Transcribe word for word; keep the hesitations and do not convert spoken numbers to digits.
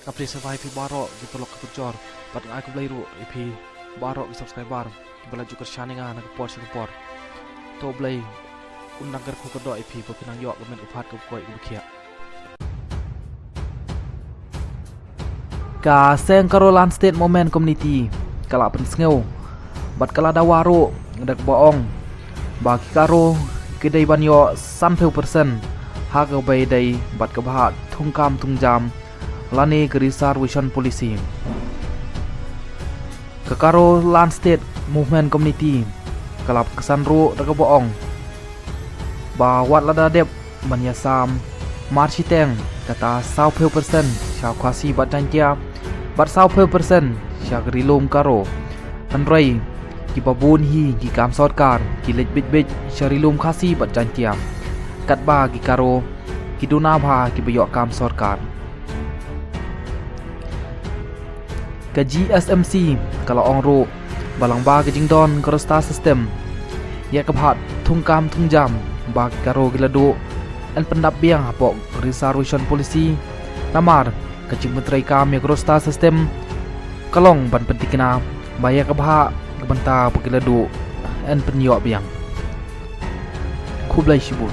Ka phi sngewbha ïa phi baroh ki paralok ki parajor bad nga ai khublei ruh ïa phi baroh ki subscriber kiba la ju kyrshan ïa nga na ka por sha ka por. To Blei un nang kyrkhu kyrdoh ïa phi ba phin nang ïoh ka met ka phad kaba koit kaba khiah. Ka seng Garo Land State Movement Committee ka la pynsngew bad ka la dawa ruh da kaba ong ba ki Garo ki dei ban ïoh sanphew percent ha kaba ïadei bad ka bhah thungkam thungjam lane ka reservation policy. Ka Garo Land State Movement Committee ka la pynsan ruh da kaba ong ba wat lada dep ban ïasam marshiteng kata sawphew percent sha Khasi bad Jaiñtia bad sawphew percent sha ka Ri Lum Garo. Hynrei kiba bun hi ki kam sorkar ki leit bit bit sha Ri Lum Khasi bad Jaiñtia, katba ki Garo ki duna bha kiba ïoh kam sorkar. Ka G S M C ka la ong ruh ba lyngba ka jingdon ka roster system ïa ka bhah thungkam thungjam ba ki Garo ki la duh yn pyndap biang hapoh reservation policy. Namar ka jingpyntreikam ïa ka roster system ka long ban pyntikna ba ïa ka bhah ka bynta ba ki la duh yn pynïoh biang. Khublei shibun.